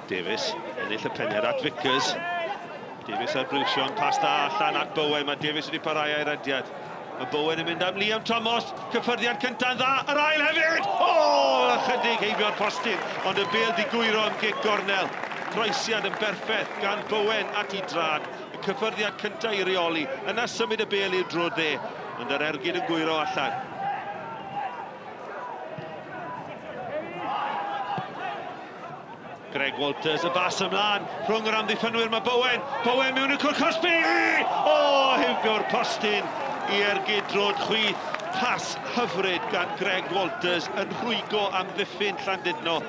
Davies, ennill y peniad at Vickers. Davies ar Briwsion, pas da allan at Bowen. Mae Davies wedi parhau a'i rediad. Mae Bowen yn mynd am Liam Thomas. Cyffyrddiad cynta'n dda, yr ail hefyd! O, ychydig heibio'r postyn, ond y bêl di gwyro am gic gornel. Croesiad yn berffaith gan Bowen at ei drad. Y cyffyrddiad cyntaf i reoli. Yna symud y bêl i'r dro dde, ond yr ergyd yn gwyro allan. Greg Walters, y bas ymlaen, rhwng yr amddiffynwyr mae Bowen. Bowen mewn i'r cwrt cosbi! O, heibio'r postyn i ergyd droed chwith. Pas hyfryd gan Greg Walters yn rhwygo amddiffyn Llandudno.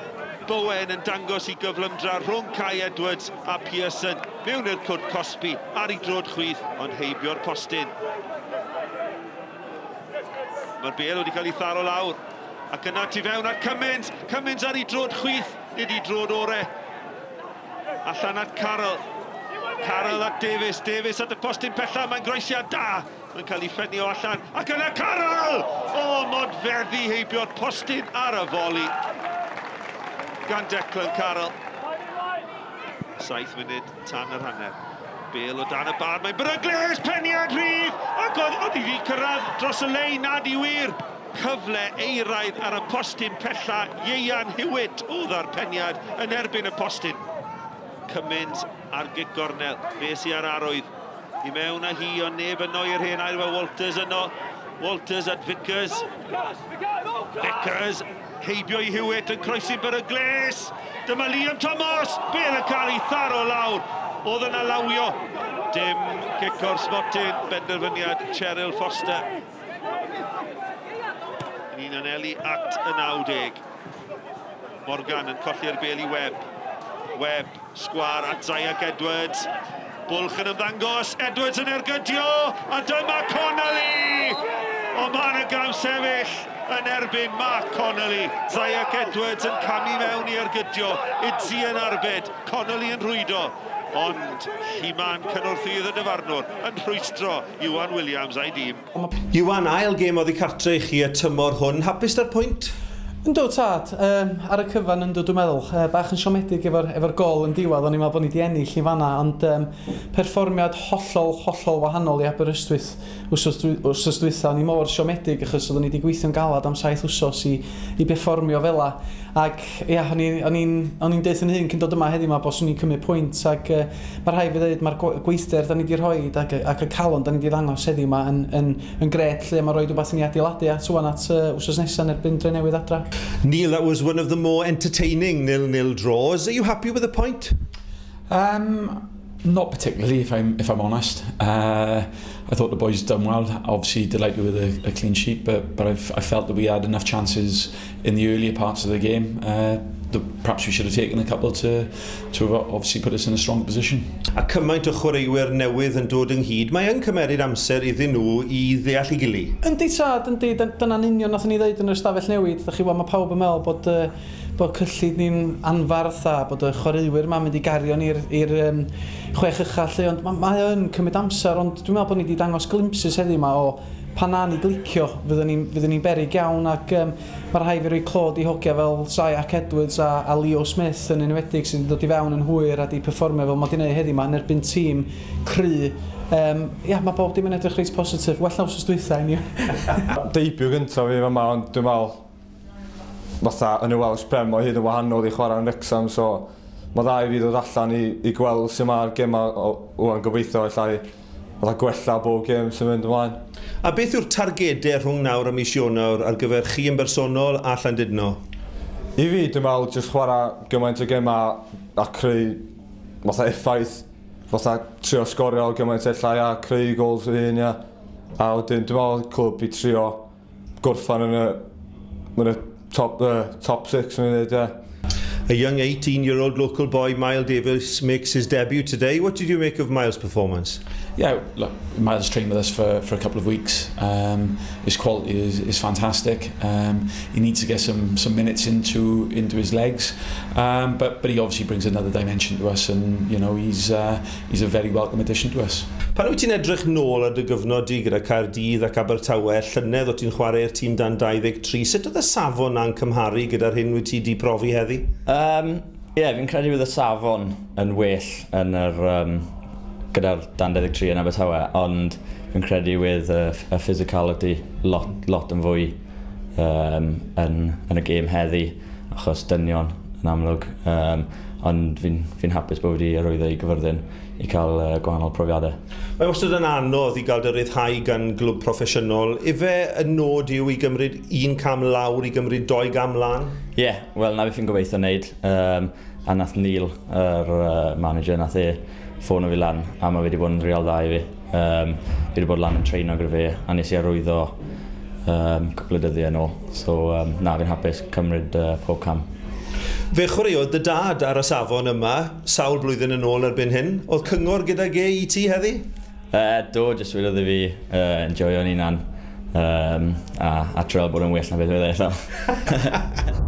Bowen yn dangos i gyflymdra rhwng Kai Edwards a Pearson mewn i'r cwrt cosbi ar ei droed chwith, ond heibio'r postyn. Mae'r bêl wedi cael ei tharo lawr. Ac yna tu fewn at Cummins. Cummins ar ei droed chwith, nid ei droed ore. Allan at Carroll. Carroll at Davies. Davies at y postyn pella. Mae'n groesiad da. Mae'n cael ei ffenio allan. Ac yna Carroll! O, modfeddi heibio'r postyn ar y foli. Gan Declan Carroll. 7 munud tan yr hanner. Bêl o dan y bar, mae'n beryglus, peniad rhydd! Ac oedd hi wedi cyrraedd dros y lein, nad i wir. Cyfle eiraidd ar y postyn pella, Ieuan Hewitt oedd ar peniad yn erbyn y postyn. Cummins ar gic gornel, fe sy ar arwydd. I mewn â hi, ond neb yno i'r hen air, Walters yno. Walters at Vickers. Vickers heibio i Hewitt yn croesi'n beryglus. Dyma Liam Thomas, bêl yn cael ei tharo lawr. Oedd yna lawio. Dim gic o'r smotyn, benderfyniad Cheryl Foster. Ni'n anelu at y 90. Morgan yn colli'r bêl i Webb. Webb, sgwar at Zayek Edwards. Bwlch yn ymddangos, Edwards yn ergydio, a dyma Connolly! O, mae yna gam sefyll yn erbyn Mark Connolly. Zayek Edwards yn camu mewn i ergydio, Idzi yn arbed, Connolly yn rhwydo. Ond Lluman cynorthwyydd y dyfarnwr yn rhwystro Iwan Williams a'i dîm. Iwan, ail gêm oddi cartre i chi y tymor hwn. Hapus da'r pwynt? Yndw, tad. Ar y cyfan yndw, dwi'n meddwl. Bach yn siomedig efo'r gol yn diwedd, o'n i'n meddwl bod ni wedi ennill i fanna, ond perfformiad hollol, hollol wahanol i Aberystwyth wsos dwytha. O'n i mor siomedig achos oeddwn ni wedi gweithio'n galad am 7 wsos i berfformio fela. Ac ia, o'n i'n deud yn hyn cyn dod yma heddiw yma bod swn i'n cymryd pwynt, ac mae rhaid fi ddeud mae'r gweithder da ni wedi rhoi ac y calon da ni wedi ddangos heddiw yma yn gret, lle mae rhoi rhywbeth i ni adeiladu at wan at wsos nesaf yn erbyn Drenewydd adra. Neil, that was one of the more entertaining 0-0 draws. Are you happy with the point? Not particularly, if I'm honest. I thought the boys done well. Obviously delighted with a clean sheet, but I felt that we had enough chances in the earlier parts of the game. Perhaps we should have taken a couple to obviously put us in a strong position. A cymaint o chwaraewyr newydd yn dod ynghyd, mae yn cymeryd amser iddyn nhw i ddeall ei gilydd. Yndi tad, yndi. Dyna'n union nathon ni ddeud yn yr ystafell newid. Dach chi weld, mae pawb yn meddwl bod cyllid ni'n anfarth a bod y chwaraewyr yma'n mynd i gario ni i'r 6 ucha lle, ond mae o'n cymryd amser, ond dwi'n meddwl bod ni wedi dangos glimpses heddiw yma o pan na ni glicio, fyddwn ni'n beryg iawn, ac mae rhaid fi roi clod i hogia fel Zayek Edwards a Leo Smith yn enwedig sydd wedi dod i fewn yn hwyr a di perfformio fel mae di wneud heddiw yma yn erbyn tîm cry. Ia, mae bob dim yn edrych reit positif. Well na wsos dwytha i ni. Debut gyntaf fi yma, ond dwi'n meddwl fatha yn y Welsh Prem o hyd yn wahanol i chwarae yn Wrexham, so mae dda i fi ddod allan i gweld sy'n mae'r gemau o'n gobeithio allai fatha gwella bob gêm sy'n mynd ymlaen. A beth yw'r targedau rhwng nawr a mis Ionawr ar gyfer chi yn bersonol a Llandudno? I fi, dwi'n meddwl, jyst chwarae gymaint o gemau a creu fatha effaith, fatha trio sgorio gymaint ella a creu goals fy hun, ia. A wedyn, dwi'n meddwl clwb i trio gorffan yn y top 6, yn dweud, ia. A young 18-year-old local boy, Miles Davies, makes his debut today. What did you make of Miles' performance? Yeah, look, Miles trained with us for a couple of weeks. His quality is fantastic. He needs to get some minutes into his legs, but he obviously brings another dimension to us, and you know he's a very welcome addition to us. Pan wyt ti'n edrych nôl ar dy gyfnod di gyda Caerdydd ac Abertawe, llynedd o ti'n chwarae'r tîm dan 23, sut oedd y safon na'n cymharu gyda'r hyn wyt ti di profi heddi? Ie, yeah, fi'n credu bydd y safon yn well yn yr, gyda'r dan 23 yn Abertawe, ond fi'n credu with y physicality lot, lot yn fwy yn y gêm heddi, achos dynion yn amlwg. Ond fi'n hapus bod wedi arwyddo i Gyfyrddin i cael gwahanol profiadau. Mae wastad yn anodd i gael dy ryddhau gan glwb proffesiynol. Ife y nod yw i gymryd un cam lawr i gymryd doi gam lan? Ie, yeah, wel na beth fi'n gobeithio wneud. A nath Neil, yr manager, nath e ffono fi lan, a mae fe wedi bod yn real dda i fi. Fi wedi bod lan yn treino gyda fe, a nes i arwyddo cwpl o dyddiau yn ôl. So na, fi'n hapus cymryd pob cam. Fe chwaraeodd dy dad ar y safon yma, sawl blwyddyn yn ôl erbyn hyn. Oedd cyngor gyda ge i ti heddi? Do, jyst wedodd i fi enjoyo'n hunan a trial bod yn well na beth oedd e fel.